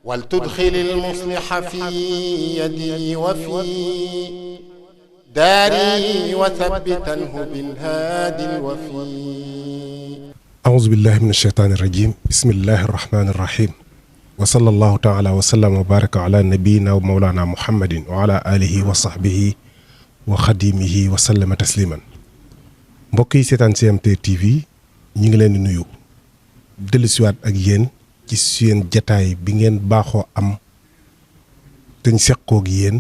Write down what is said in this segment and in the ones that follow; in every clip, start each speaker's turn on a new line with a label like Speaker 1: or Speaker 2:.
Speaker 1: ولتدخل المصلح في يدي وفي داري وثبتنه بالهادي الوفي.
Speaker 2: أعوذ بالله من الشيطان الرجيم. بسم الله الرحمن الرحيم. وصلى الله تعالى وسلم وبارك على نبينا ومولانا محمد وعلى آله وصحبه وخديمه وسلم تسليما. mbokk yi seetaan GMT TV ñi ngi leen di nuyu dellusiwaat ak yéen ci seen jataay bi ngeen baaxoo am te ñu seqoo ak yéen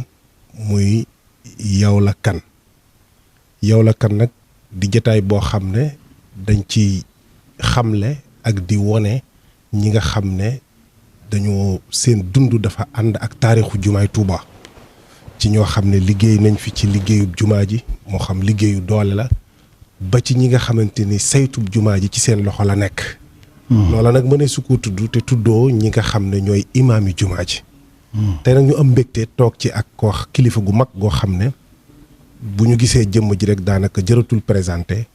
Speaker 2: muy yow la kan nag di jataay boo xam ne dañ ci xamle ak di wone ñi nga xam ne dañoo seen dund dafa ànd ak taarixu jumaay Touba ci ñoo xam ne liggéey nañ fi ci liggéeyub jumaa ji moo xam liggéeyu doole la ba ci ñi nga xamante ni saytub jumaa ji ci seen loxo la nekk. loola nag mënee su ko tudd te tuddoo ñi nga xam ne ñooy imaam yi jumaa ji. tey nag ñu am mbégte toog ci ak ko kilifa gu mag goo xam ne bu ñu gisee jëmm ji rek daanaka jëratul présenté.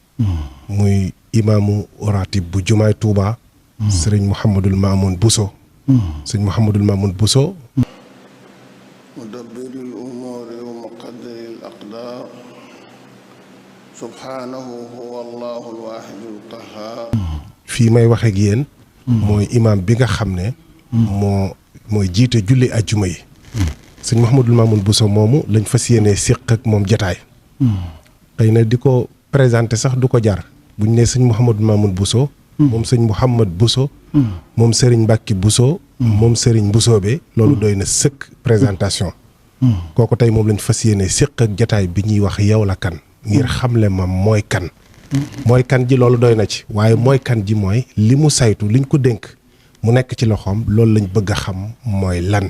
Speaker 2: muy imaamu ratib bu jumaay Touba. sëriñ Mouhamadul Mamoun Bousso. sëriñ Mouhamadul Mamoun Bousso.
Speaker 3: mudabbiril umuuri wa muqaddiril aqdaar. subhaanahu huwa allaahul waahidul qahhaar. fii may wax ak yéen. mooy imaam bi nga xam ne. mooy jiite julli ajjuma yi. sëñ Mouhamadul Mamoun Bousso moomu lañ fas yéenee séq ak moom jataay. xëy na di ko présenté sax du ko jar buñ ne sëñ Mouhamadul Mamoun Bousso. moom sëñ Mouhamad Bousso. moom Serigne Mbacke Bousso. moom Serigne Bousso be loolu doy na sëkk présentation. kooku tey moom lañ fas yéenee séq ak jataay bi ñuy wax yow la kan. ngir xamle ma mooy kan. mooy kan ji loolu doy na ci waaye mooy kan ji mooy li mu saytu liñ ko dénk mu nekk ci loxoom loolu lañ bëgg a xam mooy lan.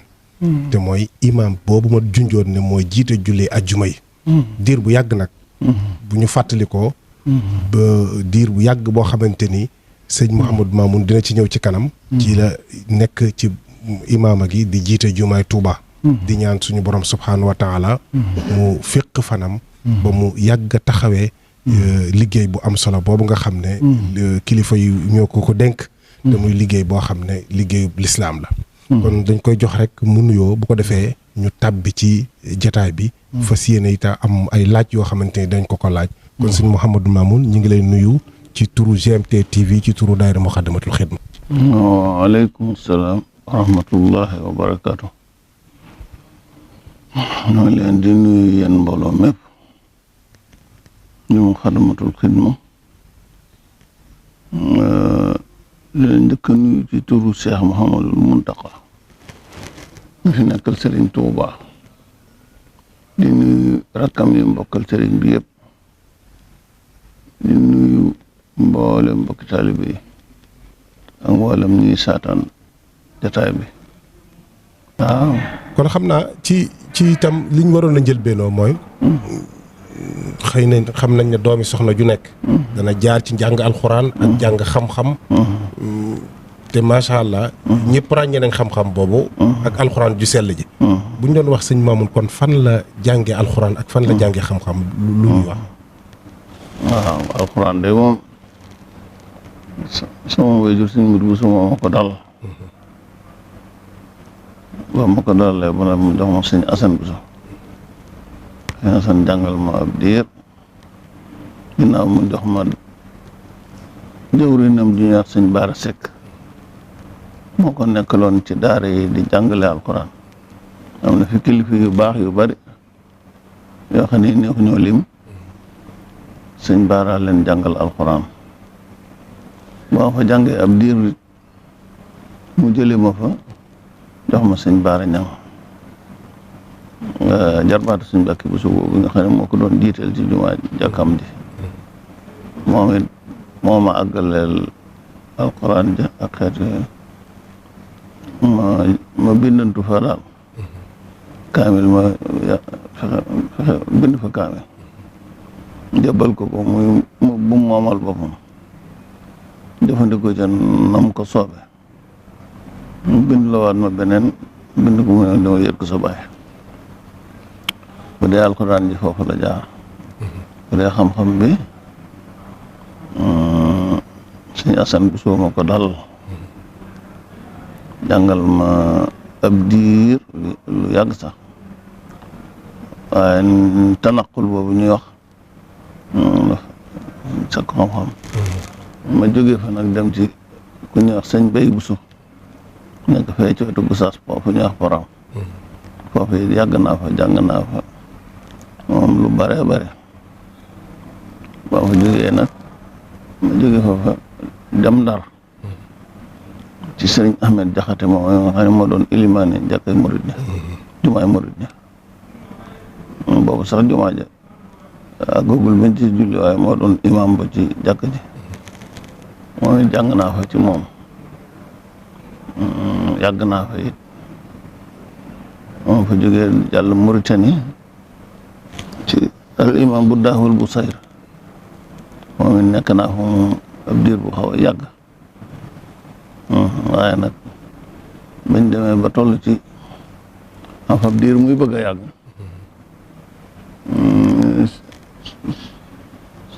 Speaker 3: te mooy imaam boobu ma junjoon ne mooy jiite julli ajjuma yi. diir bu yàgg nag. bu ñu fàttalikoo. ba diir bu yàgg boo xamante ni sëñ Mouhamadou Mamoun dina ci ñëw ci kanam. ci la nekk ci imaama gi di jiite jumaay Touba. di ñaan suñu borom subhaanahu wa taala mu féq fanam. ba mu yàgg a taxawee. liggéey bu am solo boobu nga xam ne. kilifa yu ñoo ko dénk. te muy liggéey boo xam ne liggéeyu lislaam la. kon dañ koy jox rek mu nuyoo bu ko defee ñu tàbbi ci jataay bi. fas yéene itam am ay laaj yoo xamante ni dañ ko laaj. kon sëñ Mouhamadou Mamoun ñu ngi lay nuyu ci turu GMT TV ci turu daayira Muxaddamatul Xidma. waaleykum salaam wa rahmatullahi wa barakaatu. ñoo ngi leen di nuyu yéen mbooloo mépp ñu Muxaddamatul Xidma leen njëkk a nuyu ci turu Cheikh Mouhamadul Muntaqa ñu fi nekkal Serigne Touba di nuyu rakkam yi mbokkal Serigne bi yëpp di nuyu mboolem mbokki taalibe yi ak mboolem ñuy saataan jataay bi waaw.
Speaker 2: kon xam naa ci itam liñ waroon a njëlbeenoo mooy. xëy na xam nañ ne doomi soxna ju nekk. dana jaar ci njàng alxuraan. ak jàng xam-xam. te macha allah. ñëpp ràññee nañ xam-xam boobu. ak alxuraan ju sell ji. bu ñu doon wax sëñ Mamoun kon fan la jàngee alxuraan ak fan la jàngee xam-xam lu ñuy wax.
Speaker 3: waaw alxuraan de moom sama waajur sëñ Mudu Buso moo ma ko dal. ba ma ko dalee ba mu jox ma sëñ Asan Buso. sëñ Asan jàngal ma ab diir ginnaaw mu jox ma jëwriñam ju ñaar sëñ Baara Sekk moo ko nekkaloon ci daara yi di jàngale alxuraan. am na fi kilifa yu baax yu bari yoo xam ne neexu ñoo lim sëñ Baara leen jàngal alxuraan boo fa jàngee ab diir mu jëlee ma fa jox ma sëñ Baara ñang jarbaatu sëñ Mbàkke Buso boobu nga xam ne moo ko doon jiiteel ci jumaa jàkkam ji moom it moo ma àggaleel alxuraan ja ak xeet yooyu ma bindantu fa daal kaamil ma fexe bind fa kaamil jëbbal ko muy bu moomal boppam jëfandikoo ca nam ko soobe mu bind la waat ma beneen bind ko mu ne dama yët ko sa baay bu dee alxuraan ji foofu la jaar bu dee xam-xam bi sëñ Asan Buso ma ko dal jàngal ma
Speaker 4: ab diir lu yàgg sax waaye tanaqul boobu ñuy wax sa xam-xam ma jógee fa nag dem ci ku ñuy wax sëñ Bay Busu nekk fee ci wetu Gosaas foofu ñuy wax Poram foofu it yàgg naa fa jàng naa fa moom lu bare bare ba fa jógee nag ma jógee fa dem Ndar ci sëriñ Ahmed Jaxate moom nga xam ne moo doon ilimaane jàkkay murid ña jumaay murid ña boobu sax jumaa ja àggagul bañ ci julli waaye moo doon imam ba ci jàkk ji moom it jàng naa fa ci moom yàgg naa fa it moom fa jógee jàll Mauritanie ci al imam bu daawul bu sayr moom it nekk naa fa moom ab diir bu xaw a yàgg waaye nag bañ demee ba toll ci am fa diir muy bëgg a yàgg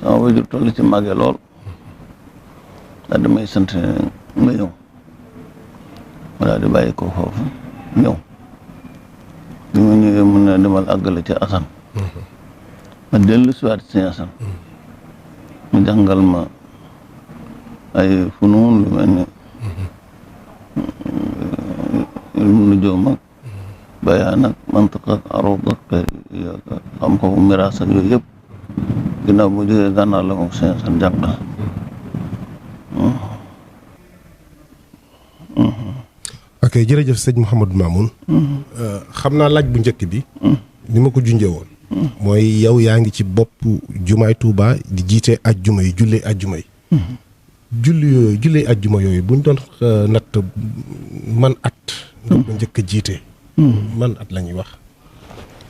Speaker 4: sama wajur toll ci màgge lool daal di may sant nga ñëw ma daal di bàyyi ko foofu ñëw bi ma ñëwee mun na demal àggale ci Asan ma dellu si waat ci Asan mu jàngal ma ay funuun lu mel ni ilmu nujuum ak bayaan ak mantiq ak aruud ak xam-xamu miraas ak yooyu yëpp ginnaaw bu jógee gànnaar la moom seen jàngal.
Speaker 2: ok jërëjëf sëñ Mouhamadou Mamoun. xam naa laaj bu njëkk bi. ni ma ko junjee woon. mooy yow yaa ngi ci bopp jumaay Touba di jiite ajjuma yi jullee ajjuma yi. jullee ajjuma yooyu buñ doon natt man at. nga ko njëkk a jiite. man at la ñuy wax.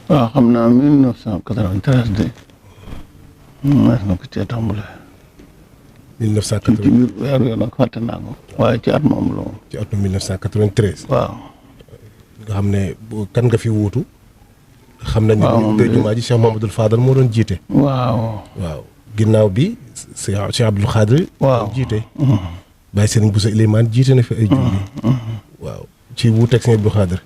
Speaker 4: waaw xam naa 1993 de. maa ngi ko cee tàmbale.
Speaker 2: 1993
Speaker 4: ci biir weer yoo nag fàtte naa ko. waaye ci at moom la woon.
Speaker 2: ci atum 1993.
Speaker 4: waaw. nga
Speaker 2: xam ne kan nga fi wuutu. xam nañ ne jumaa ji Cheikh Mamadou Fadal moo doon jiite.
Speaker 4: waaw.
Speaker 2: waaw ginnaaw bi Cheikh Abdoul Khadri.
Speaker 4: waaw
Speaker 2: jiite. Baye Serigne Bousso Elimane jiite na fi ay julli. waaw ci wuuteeg Serigne Abdoul Khadri.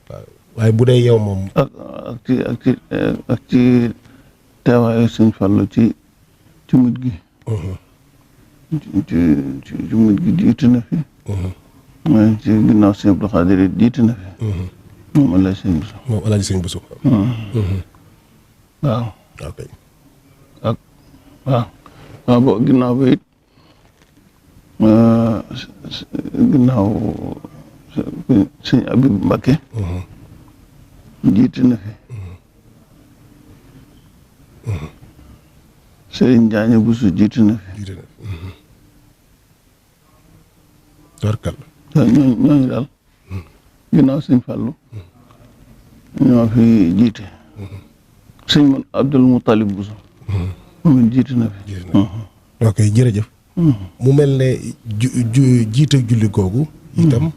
Speaker 2: waaw waaye bu dee yow moom.
Speaker 4: ak ci teewaayu Sëñ Fallu ci mujj gi. ci mujj gi jiite na fi. mooy ci ginnaaw Sëñ Abdoul Khadri jiite na fi. moom El Hadj Sëñ Bousso.
Speaker 2: moom El Hadj Sëñ Bousso.
Speaker 4: waaw.
Speaker 2: ok.
Speaker 4: waaw bo ginnaaw ba it ginnaaw Sëñ Abib Mbakke. jiite na fi. Sëriñ Njaañe Bousso jiite na fi.
Speaker 2: jiite na fi. torkal.
Speaker 4: ñooñu daal. ginnaaw Sëñ Fallu. ñoo fi jiite. Sëñ man Abdul Muttalib Bousso. moom it jiite na fi.
Speaker 2: ok jërëjëf. mu mel ne jiite julli googu. itam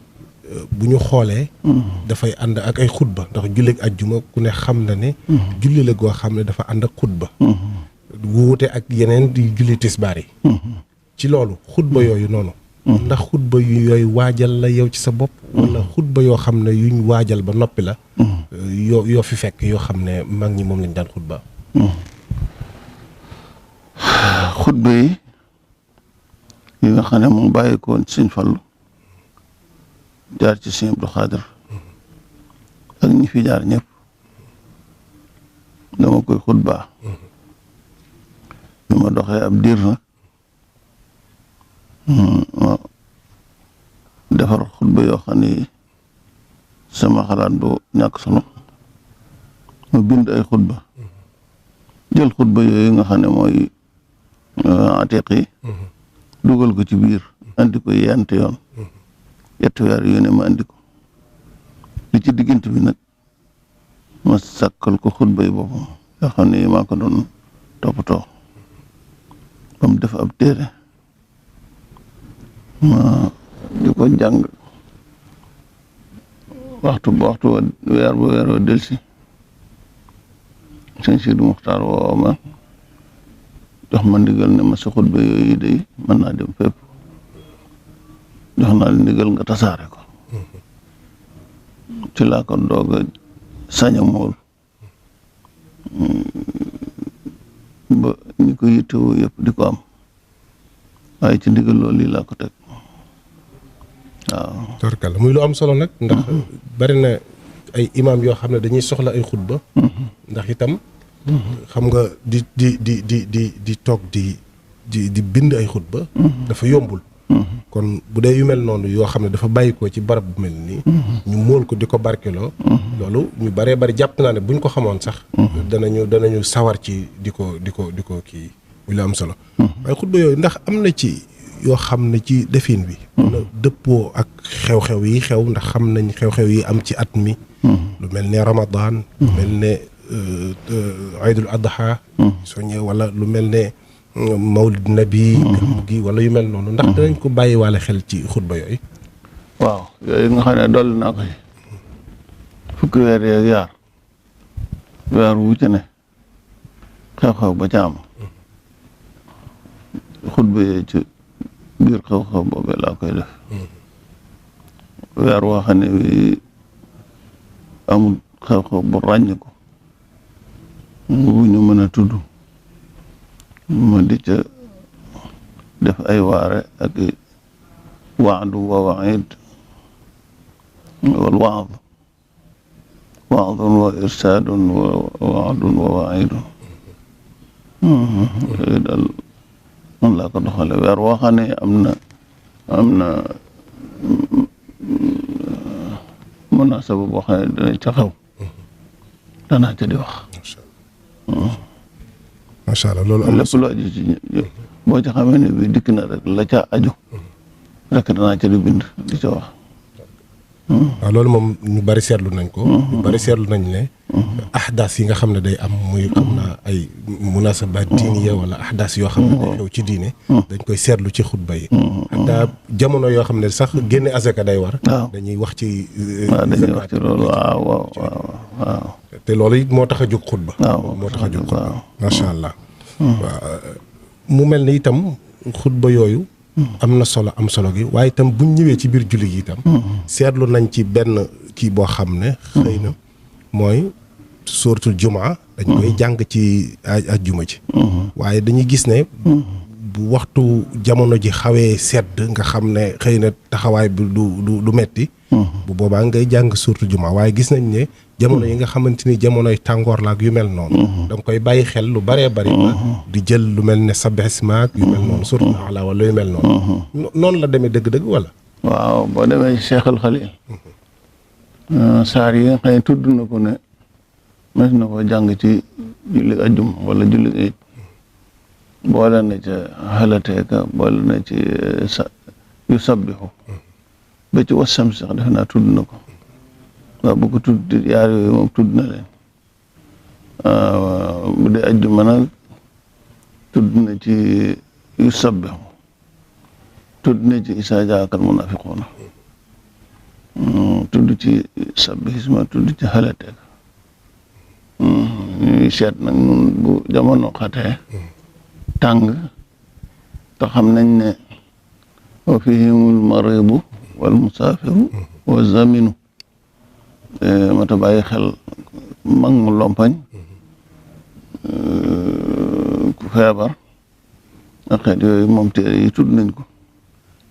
Speaker 2: bu ñu xoolee. dafay ànd ak ay xutba ndax julli ak ajjuma ku ne xam na ne. julli la goo xam ne dafa ànd ak xutba. wuute ak yeneen di julli tisbaar yi. ci loolu xutba yooyu noonu. ndax xutba yooyu waajal la yow ci sa bopp. wala xutba yoo xam ne yuñ waajal ba noppi la. yoo fi fekk yoo xam ne mag ñi moom lañ daan xutba.
Speaker 4: xutba yi nga xam ne moom bàyyi ko woon Sëñ Fallu jaar ci Sëñ Abdou Khadr ak ñi fi jaar ñëpp dama koy xutba bi ma doxee ab diir nag ma defar xutba yoo xam ne sama xalaat du ñàkk solo ma bind ay xutba jël xutba yooyu nga xam ne mooy atiq yi dugal ko ci biir andi ko yent yoon yetti weer yu ne ma andi ko li ci diggante bi nag ma sàkkal ko xutba yi boppam yoo xam ne maa ko doon toppatoo ba mu def ab téere ma di ko jàng waxtu weer ba weer wa delsi Sëñ Sidi Muxtaar woo ma jox ma ndigal ne ma sa xutba yooyu day mën naa dem fépp jox naa la ndigal nga tasaare ko ci laa ko doog a sañ a mool ba ñi ko yittewoo yëpp di ko am waaye ci ndigal loolu lii laa ko teg waaw.
Speaker 2: torkal muy lu am solo nag ndax bari na ay imaam yoo xam ne dañuy soxla ay xutba ndax itam xam nga di toog di bind ay xutba dafa yombul kon bu dee yu mel noonu yoo xam ne dafa bàyyi ko ci barab bu mel nii ñu móol ko di ko barkeloo loolu ñu baree bari jàpp naa ne buñ ko xamoon sax danañu sawar ci di ko kii muy la am solo waaye xutba yooyu ndax am na ci yoo xam ne ci defin bi na dëppoo ak xew-xew yi xew ndax xam nañ xew-xew yi am ci at mi lu mel ne Ramadan lu mel ne Aydul Adha soññe wala lu mel ne Mawlid Nabi gàmm gi wala yu mel noonu ndax danañ ko bàyyi waale xel ci xutba yooyu
Speaker 4: waaw yooyu nga xam ne dolli naa ko fukki weer yeeg yaar weer wu ci ne xew-xew ba ca am xutba yee ci biir xew-xew boobee laa koy def weer woo xam ne wi amul xew-xew bu ràññ ko bu ñu mën a tudd ma di ca def ay waare ak waadu wa waid wal waad waadun wa irsaadun wa waadun wa waidun yooyu daal noonu laa ko doxale weer woo xam ne am na munasaba boo xam ne dana ca xew danaa ca di wax
Speaker 2: macha allah loolu am na
Speaker 4: lépp lu aju ci boo ci xamee ne bi dikk na rek la ca aju rek danaa ca di bind di ca wax
Speaker 2: waaw loolu moom ñu bari seetlu nañ ko ñu bari seetlu nañ ne ahdaas yi nga xam ne day am muy xam naa ay munasabaat diiniya wala ahdaas yoo xam ne day xew ci diine dañ koy seetlu ci xutba yi hatta jamono yoo xam ne sax génne azaka day war dañuy wax ci
Speaker 4: dañuy wax ci loolu waaw
Speaker 2: te loolu it moo tax a jóg xutba
Speaker 4: waaw
Speaker 2: moo tax a jóg xutba macha allah waaw mu mel ni itam xutba yooyu am na solo am solo gi waaye itam buñ ñëwee ci biir julli gi itam seetlu nañ ci benn kii boo xam ne xëy na mooy suratul jumaa dañ koy jàng ci ajjuma ji waaye dañuy gis ne bu waxtu jamono ji xawee sedd nga xam ne xëy na taxawaay bi du metti bu boobaa ngay jàng suratul jumaa waaye gis nañ ne jamono yi nga xamante ni jamonoy tàngoor la ak yu mel noonu da nga koy bàyyi xel lu baree bari ba di jël lu mel ne sabbih ismak yu mel noonu suratul A'la wala yu mel noonu noonu la demee dëgg-dëgg wala
Speaker 4: waaw boo demee ci Cheikh al Khalil saar yi nga xam ne tudd na ko ne mës na ko jàng ci julli ajjuma wala julli iid boole na ca xalateeka boole na ci yu sabbihu ba ci wasam sax defe naa tudd na ko waaw bu ko tudd yaar yooyu moom tudd na leen bu dee ajjuma nag tudd na ci yu sabbihu tudd na ci isaa jaakal munafiquuna tudd ci sabbihisma tudd ci xalateeka ñuy seet nag nun bu jamono xatee tàng te xam nañ ne wa fihimul maridu wal musaafiru wa zaminu mata bàyyi xel mag mu lompañ ku feebar ak xeet yooyu moom téere yi tudd nañ ko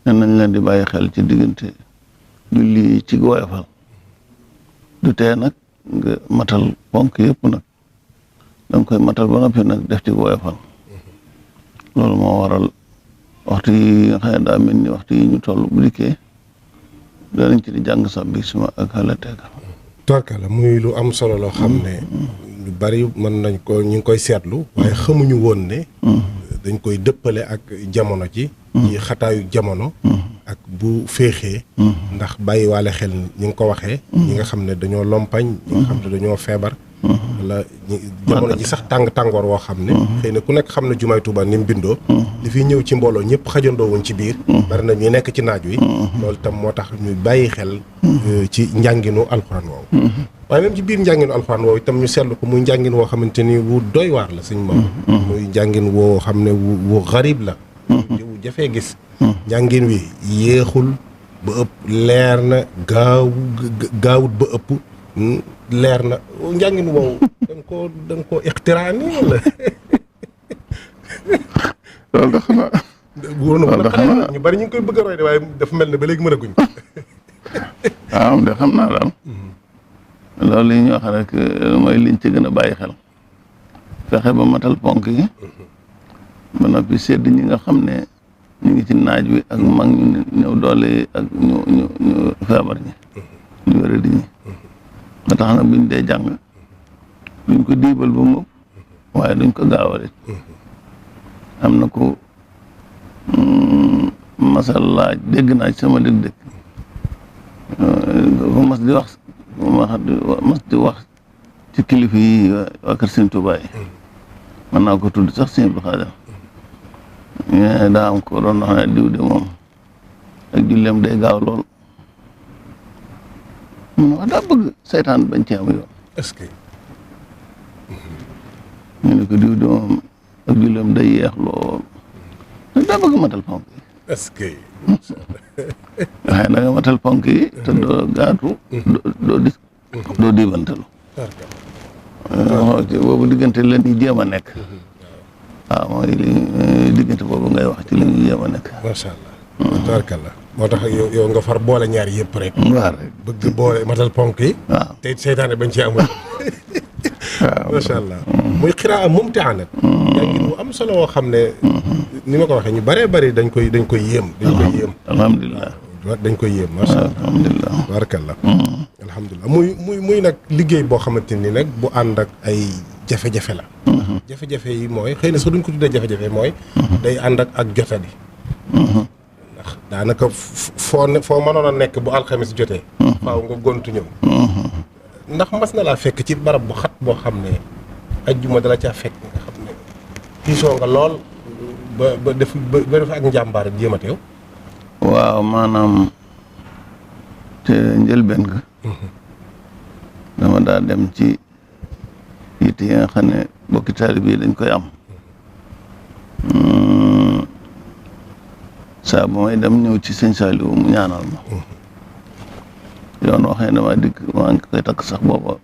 Speaker 4: ne nañ leen di bàyyi xel ci diggante julli ci woyofal du tee nag nga matal ponk yëpp nag danga koy matal ba noppi nag def ci woyofal loolu moo waral waxtu yi nga xam ne daa mel ni waxtu yi ñu toll bu dikkee danañ ci di jàng sabbih isma ak xalateeka
Speaker 2: torkala muy lu am solo loo xam ne lu bari mën nañ ko ñu ngi koy seetlu waaye xamuñu woon ne dañ koy dëppale ak jamono ji ci xataayu jamono ak bu féexee ndax bàyyiwaale xel ñi nga ko waxee ñi nga xam ne dañoo lompañ ñi nga xam ne dañoo feebar wala jamono ji sax tàngoor woo xam ne xëy na ku nekk xam ne jumaay Tuuba ni mu bindoo li fi ñëw ci mbooloo ñëpp xajandoo wuñ ci biir bari na ñu nekk ci naaj wi loolu tam moo tax ñu bàyyi xel ci njànginu alxuraan woowu waaye même ci biir njànginu alxuraan woowu itam ñu seetlu ko muy njàngin woo xamante ni wu doy waar la suñ moom muy njàngin woo xam ne wu garib la wu jafee gis njàngin wi yéexul
Speaker 3: ba ëpp leer na gaawut ba ëpp leer na njàngin woowu da nga koo ixtiraani wala
Speaker 4: loolu da xanaa
Speaker 3: ñu bari ñu ngi koy bëgg a roy de waaye dafa mel ne ba léegi mën a guñ
Speaker 4: waaw de xam naa daal loolu yi ñu wax rek mooy liñ ci gën a bàyyi xel fexe ba matal ponk yi ba noppi sedd ñi nga xam ne ñu ngi ci naaj wi ak mag ñu ñëw doole yi ak ñu feebar ñi ñu wéra di ñi nga tax na buñ dee jàng duñ ko diibal ba mu waaye duñ ko gaawalit am na ko masal laaj dégg naa ci sama dëgg-dëgg ko mas di wax ci kilifa yi waa kër Sëñ Tuubaa yi mën naa ko tudd sax Sëñ Abdu Xaadir daa am ko doon wax ne diw de moom ak julleem day gaaw lool mun wax daa bëgg saytaan bañ ci am yoon
Speaker 3: est-ce que
Speaker 4: ñu ne ko diw de moom ak julleem day yeex lool daa bëgg matal ponk yi
Speaker 3: est-ce que
Speaker 4: waaye da nga matal ponk yi te doo gaatu doo diibantalu boobu diggante la ñuy jéem a nekk waaw mooy diggante boobu ngay wax ci li ñuy jéem a nekk
Speaker 3: macha allah tabarkalla moo tax yow nga far boole ñaar yëpp rek
Speaker 4: waaw rek
Speaker 3: bëgg boole matal ponk yi
Speaker 4: waaw
Speaker 3: te seytaane bañ ci amul
Speaker 4: waaw
Speaker 3: macha allah muy xiraa mumtia nag jàngin bu am solo woo xam ne ni ma ko waxee ñu bëree bëri dañ koy yéem
Speaker 4: alhamdulilah
Speaker 3: dañ koy yéem macha allah
Speaker 4: alhamdulilah
Speaker 3: tabarkalla alhamdulilah muy nag liggéey boo xamante ni nag bu ànd ak ay jafe-jafe la jafe-jafe yi mooy xëy na sax duñ ko tuddee jafe-jafe mooy day ànd ak jotadi ndax daanaka foo mënoon a nekk bu alxamis jotee faaw nga gontu ñëw ndax mas na laa fekk ci barab bu xat boo xam ne ajjuma dala caa fekk nga xam ne tiisoo nga lool ba def ak njàmbaar jéem a teew
Speaker 4: waaw maanaam te njëlbeen ga dama daa dem ci yitte yi nga xam ne bokki taalib yi dañ koy am saa bu may dem ñëw ci sëñ Saliou mu ñaanal ma yoon waxee dama dikk maa ngi koy takk sax booba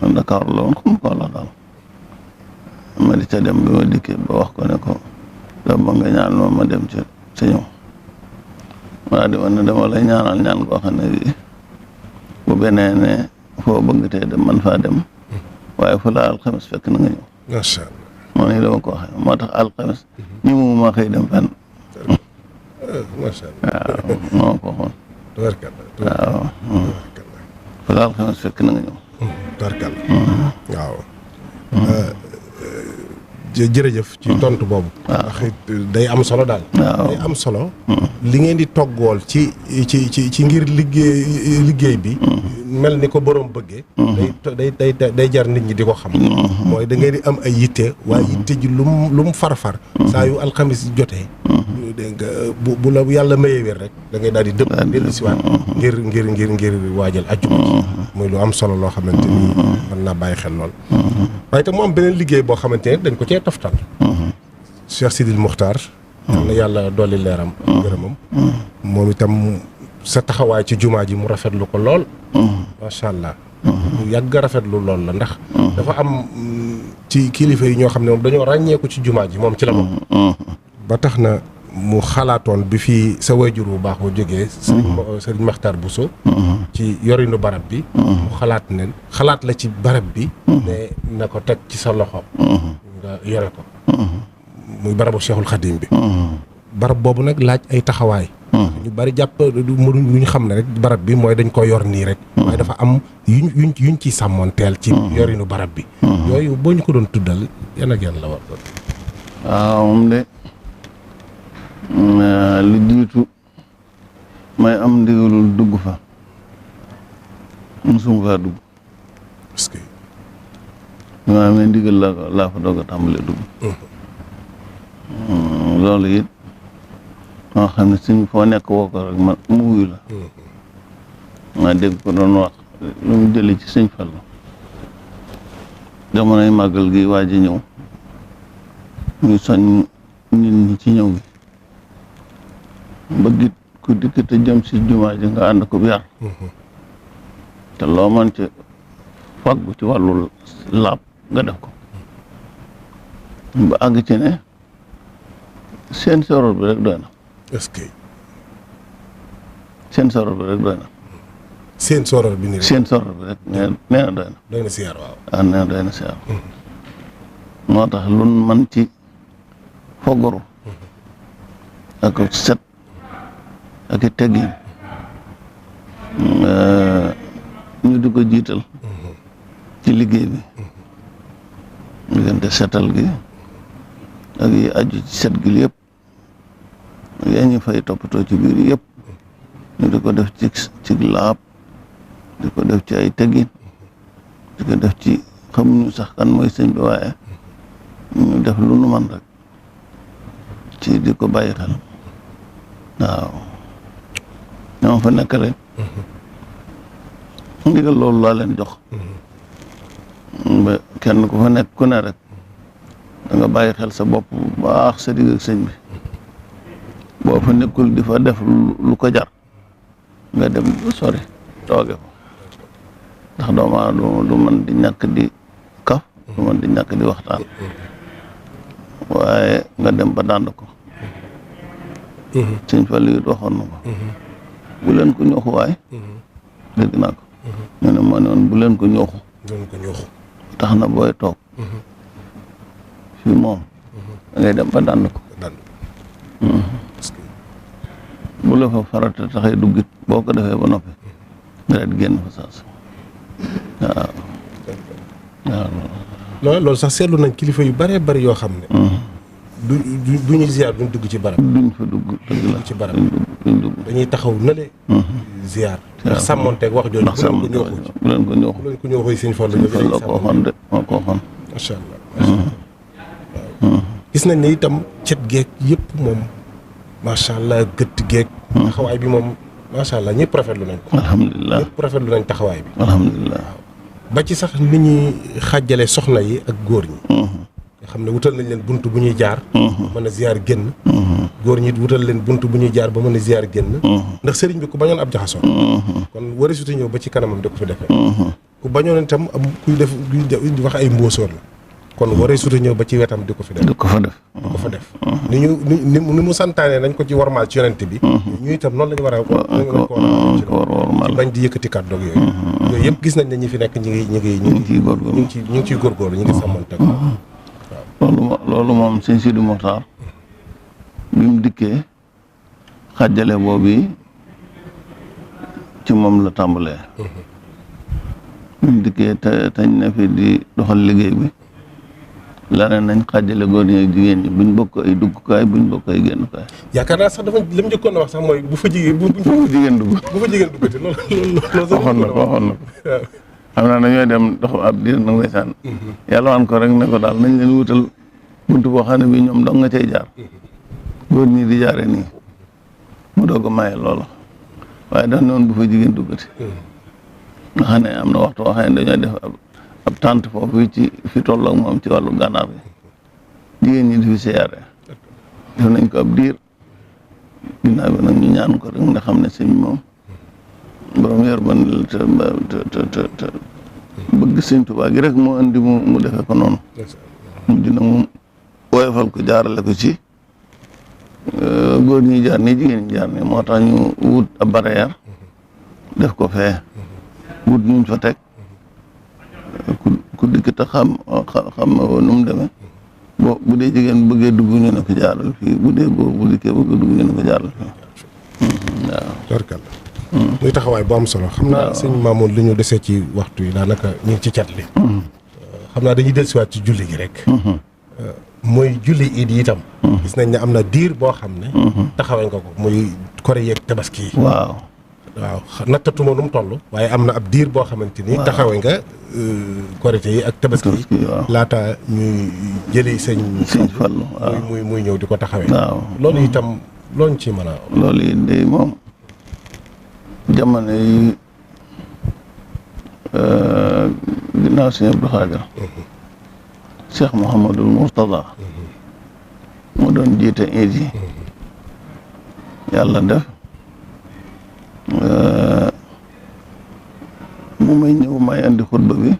Speaker 4: man Dakar la woon xam ko la daal ma di ca dem bi ma dikkee ba wax ko ne ko dama nga ñaan ma dem ca ñëw maa di ne dama lay ñaanal ñaan koo xam ne bu benee ne foo bëgg tee dem man faa dem waaye fu la alxames fekk na nga ñëw
Speaker 3: macha allah
Speaker 4: moo ni dama ko waxee moo tax alxames ñi mu ma xëy dem fenn
Speaker 3: macha allah
Speaker 4: waaw moo ko waxoon
Speaker 3: tabarkalla
Speaker 4: waaw fu la alxames fekk na nga ñëw
Speaker 3: tabarkalla waaw jërëjëf ci tontu boobu ndax day am solo daal day am solo li ngeen di toggool ci ngir liggéey bi mel ni ko boroom bëggee day jar nit ñi di ko xam mooy da ngeen di am ay yitte waaye yitte ji lu mu far saa yu alxamis jotee dégg nga bu la yàlla mayee wér rek da ngay daal di dëpp dellu si waat ngir waajal ajjuma muy lu am solo loo xamante ni mën naa bàyyi xel lool waaye te mu am beneen liggéey boo xamante ne dañ ko cee toftal Cheikh Sidil Muxtaar yal na yàlla dolli leeram gërëmam moom itam sa taxawaay ci jumaa ji mu rafetlu ko lool macha allah mu yàgg rafetlu lool la ndax dafa am ci kilifa yi ñoo xam ne moom dañoo ràññeeku ci jumaa ji moom ci la moom ba tax na mu xalaatoon bi fii sa wayjur bu baax bu jógee sëriñ Maxtaar Bousso ci yorinu barab bi mu xalaat la ci barab bi ne na ko teg ci sa loxo nga yore ko muy barabu Cheikhul Khadim bi barab boobu nag laaj ay taxawaay ñu bari jàpp lu ñu xam ne rek barab bi mooy dañ ko yor nii rek waaye dafa am yuñ ciy sàmmoonteel ci yorinu barab bi yooyu boo ñu ko doon tuddal yan ak yan la war doon
Speaker 4: waaw moom de lu jiitu may am ndigalul dugg fa musuma faa dugg
Speaker 3: parce que
Speaker 4: ma amee ndigal laa fa doog a tàmbalee dugg loolu it moo xam ne suñ foo nekk woo ko rek ma mu wuyu la ma dégg ko doon wax lu mu jëlee ci sëñ Fallu jamonoy màggal gi waaj a ñëw ñu soñ nit ñi ci ñëw gi bëggit ku dikk te jëm si jumaa ji nga ànd ko bu yar te loo mën ci faggu ci wàllu laab nga def ko ba àgg ci ne seen soror bi rek doy na.
Speaker 3: est-ce que.
Speaker 4: seen soror bi rek doy na.
Speaker 3: seen soror bi nii rek.
Speaker 4: seen soror bi rek nee na doy na.
Speaker 3: doy na siyaar waaw.
Speaker 4: ah nee na doy na siyaar. moo tax lu man ci fogoru ak set ak i teggin ñu di ko jiital ci liggéey bi diggante setal gi ak yi aju ci set gi yëpp yaa ñu fay toppatoo ci biir yëpp ñu di ko def ci laab di ko def ci ay teggin di ko def ci xamuñu sax kan mooy sëñ bi waaye ñu def lu nu man rek ci di ko bàyyi xel waaw ñoo fa nekk rek ndigal loolu laa leen jox ba kenn ku fa nekk ku ne rek da nga bàyyi xel sa bopp bu baax sa digg ak sëñ bi boo fa nekkul di fa def lu ko jar nga dem ba sori tooge ko ndax doomaa du man di ñàkk di kaf du man di ñàkk di waxtaan waaye nga dem ba dànd ko sëñ Fallu it waxoon na ko bu leen ko ñooxu waay dégg naa ko ñu ne moo ne woon bu leen ko ñooxu tax na booy toog fii moom da ngay dem ba dànd ko bu la fa farata taxee duggit boo ko defee ba noppi nga ret génn fa saas waaw
Speaker 3: loolu sax seetlu nañ kilifa yu bëree bëri yoo xam ne du ñu ziar duñ dugg ci barab
Speaker 4: duñ fa dugg dëgg la
Speaker 3: ci barab
Speaker 4: duñ dugg
Speaker 3: dañuy taxaw nale ziar ndax sàmmonteeg wax jooju
Speaker 4: ndax sàmmonteeg bu leen ko ñooxu
Speaker 3: bu leen ko ñooxu sëñ Fallu
Speaker 4: la ko waxoon de moo ko waxoon
Speaker 3: macha allah waaw gis nañ ne itam cet geeg yëpp moom macha allah gëtt geeg taxawaay bi moom macha allah ñëpp rafetlu nañ ko
Speaker 4: alhamdulilah
Speaker 3: ñëpp rafetlu nañ taxawaay bi
Speaker 4: alhamdulilah
Speaker 3: ba ci sax nit ñi xàjjale soxna yi ak góor ñi nga xam ne wutal nañ leen bunt bu ñuy jaar mën a ziar génn góor ñi wutal leen bunt bu ñuy jaar ba mën a ziar génn ndax sëriñ bi ku bañoon ab jaxasoo kon wari suti ñëw ba ci kanamam di ko fi defee ku bañoon itam am kuy def kuy wax ay mbóosóor la kon waree suta ñëw ba ci wetam di ko fi def
Speaker 4: di ko fa def
Speaker 3: ni mu santaane nañ ko ci warmaal ci yonent bi ñu itam noonu la ñu war a warmaal bañ di yëkkati kàddu ak yooyu yëpp gis nañ ne ñi fi nekk ñu ngi ciy góorgóorlu ñu ngi sàmmante
Speaker 4: waaw loolu moom sëñ Sidi Moxtaar bi mu dikkee xàjjale boobu ci moom la tàmbalee bi mu dikkee te tañ ne fi di doxal liggéey bi la ne nañ xàjjale góor ñi ak jigéen ñi buñ bokk ay duggukaay buñ bokk ay génnukaay.
Speaker 3: yaakaar naa sax dafa li mu njëkkoon a wax sax mooy bu fa jigéen bu
Speaker 4: fa jigéen dugg.
Speaker 3: bu fa jigéen duggati loolu
Speaker 4: waxoon na ko xam naa dañoo dem dox ab diir nag ndeysaan yàlla waan ko rek ne ko daal nañ leen wutal buntu boo xam ne bii ñoom dong nga cay jaar góor ñi di jaaree nii mu doog a maye loola waaye dañ ne woon bu fa jigéen duggati nga xam ne am na waxtu woo xam ne dañoo def ab tànt foofu ci fi toll ak moom ci wàllu gànnaar bi jigéen ñi di fi siyaare def nañ ko ab diir ginnaaw bi nag ñu ñaan ko rek nga xam ne sëñ moom borom yor ban te bëgg sëñ Tuubaa gi rek moo indi mu defee ko noonu mu dina mu woyofal ko jaarale ko ci góor ñi jaar nii jigéen ñi jaar nii moo tax ñu wut ab barrière def ko fee wut ñuñ fa teg ku dikk te xam nu mu demee bu dee jigéen bëggee dugg ñu ne ko jaaral fii bu dee góor bu dikkee bëggee dugg ñu ne ko jaaral fii waaw.
Speaker 3: Barkalla. muy taxawaay bu am solo. xam naa sëñ Mamoun li ñu desee ci waxtu yi daanaka ñu ngi ci cat li. xam naa dañuy dellusiwaat ci julli gi rek. mooy julli iid yi itam. gis nañ ne am na diir boo xam ne. taxawee nga ko muy kore yeeg tabaski yi.
Speaker 4: waaw.
Speaker 3: waaw nattatuma nu mu toll. waaye am na ab diir boo xamante ni. taxawee nga korite yi ak tabaski yi. laata ñuy jëli sëñ
Speaker 4: Fallu
Speaker 3: muy ñëw di ko taxawee.
Speaker 4: waaw
Speaker 3: loolu itam looñ ci mën a.
Speaker 4: loolu yi de moom jamono yi ginnaaw sëñ Abdou Khadir. Cheikh Mouhamadul Mourtada. mu doon jiite iid yi. yàlla def mu may ñëw may andi xutba bi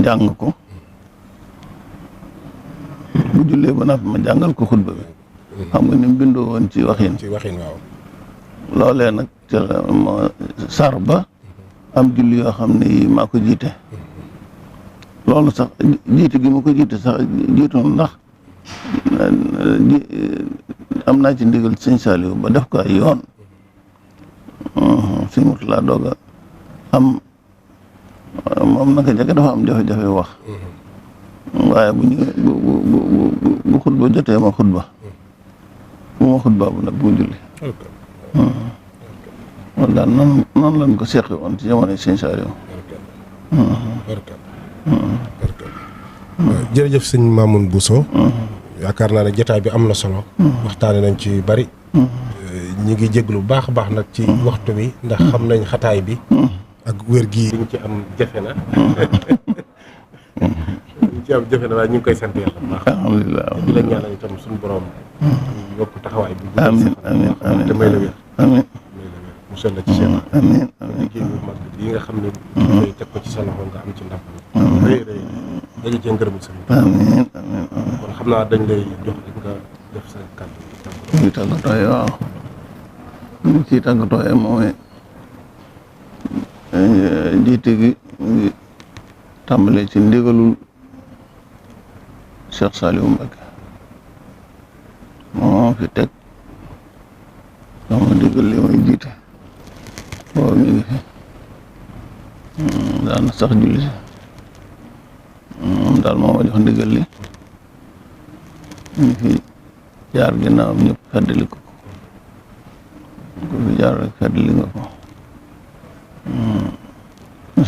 Speaker 4: jàng ko bu jullee ba noppi ma jàngal ko xutba bi xam nga ni mu bindoo woon ci waxin
Speaker 3: waaw
Speaker 4: loolee nag ca la ma sar ba am julli yoo xam ne yi maa ko jiite loolu sax jiite gi ma ko jiite sax jiitoon ndax am naa ci ndigal sëñ Saliou ba def ko ay yoon sëñ Murtala doog a am moom naka jëkk dafa am jafe-jafe wax waaye bu ñu bu xutba jotee ma xutba bu ma xutba bu nag bu julli loolu daal noonu lañ ko seqi woon ci jamono sëñ Saliou
Speaker 3: jërëjëf sëñ Mamoune Bousso yaakaar naa ne jotaay bi am na solo waxtaane nañ ci bari ñi ngi jéglu bu baax a baax nag ci waxtu bi ndax xam nañ xataay bi ak wér gi liñ ci am jafe na liñ ci am jafe na waaye ñu ngi koy sant yàlla bu baax
Speaker 4: alhamdulilah
Speaker 3: di la ñaanal itam suñu borom yokk taxawaay bi
Speaker 4: amiin amiin amiin
Speaker 3: te may la wér
Speaker 4: amiin
Speaker 3: musal la ci seen
Speaker 4: amiin
Speaker 3: liggéey bu mag yi nga xam ne koy teg ko ci sa loxo nga am ci ndam rëy rëy dañu cee ngërëmul sëriñ
Speaker 4: amiin amiin
Speaker 3: kon xam naa dañ lay jox rek nga def sa kàddu
Speaker 4: ñu tàggatooye waaw ñu ciy tàggatooye mooy jiite gi ngi tàmbalee ci ndigalul Cheikh Saliou Mbacké moo fi teg sama ndigal li may jiite boobu mi ngi fi daana sax julli si moom daal moo ma jox ndigal li ñu fi jaar ginnaawam ñëpp feddali ko ku fi jaar rek feddali nga ko ñu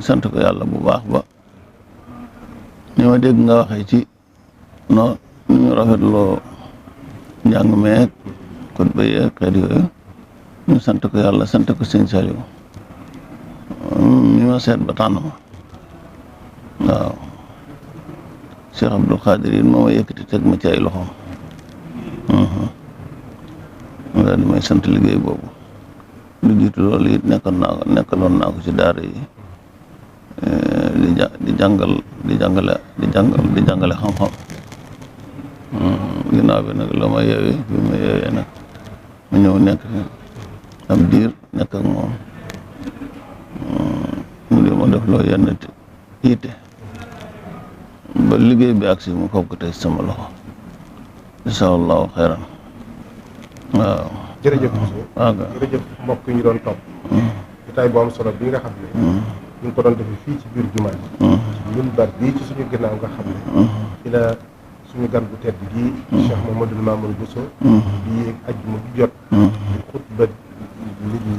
Speaker 4: sant ko yàlla bu baax ba ni ma dégg nga waxee ci no ni ñu rafetloo njàng meek kot ba yeeg xeet yooyu ñu sant ko yàlla sant ko sëñ Saliou mi ma seet ba tànn ma waaw Cheikh Abdoul Khadir yi moo ma yëkkati teg ma ci ay loxoom ma daal di may sant liggéey boobu lu jiitu loolu it nekkaloon naa ko ci daara yi di jàngale xam-xam ginnaaw bi nag la ma yeewee bi ma yeewee nag ma ñëw nekk fi am diir nekk ak moom mu di ma def loo yenn yitte ba liggéey bi agsi mu foog ko tey sama loxo insha allahu xeyran waaw
Speaker 3: jërëjëf jërëjëf mbokk yi ñu doon topp jotaay bu am solo bi nga xam ne ñu ngi ko doon defee fii ci biir jumaa ji ñun bar bii ci suñu ginnaaw nga xam ne fi la suñu gan bu tedd gii Cheikh Mouhamadoul Mamoune Bousso di yéeg ajjuma bu jot di xutba nit ñi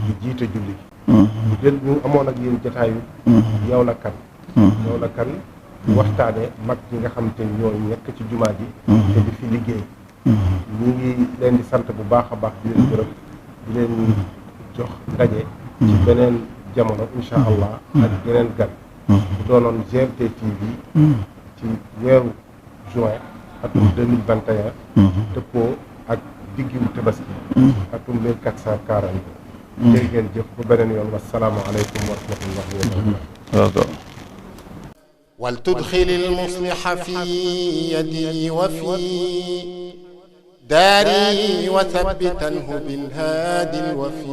Speaker 3: di jiite julli ñu amoon ak yéen jotaayu yow la kan waxtaane mag ñi nga xam te ñooy nekk ci jumaa ji te di fi liggéey ñu ngi leen di sant bu baax a baax di leen gërëm di leen jox ndaje ci beneen jamono insha allah ak yeneen gan bu doonoon GMT TV ci weeru juin atum 2021 dëppoo ak diggiwu tabaski atum 1440 jërë ngeen jëf ba beneen yoon wassalaamu aleykum wa rahmatullahi wa barakatuh
Speaker 1: ولتدخل المصلح في يدي وفي داري وثبتنه بالهادي الوفي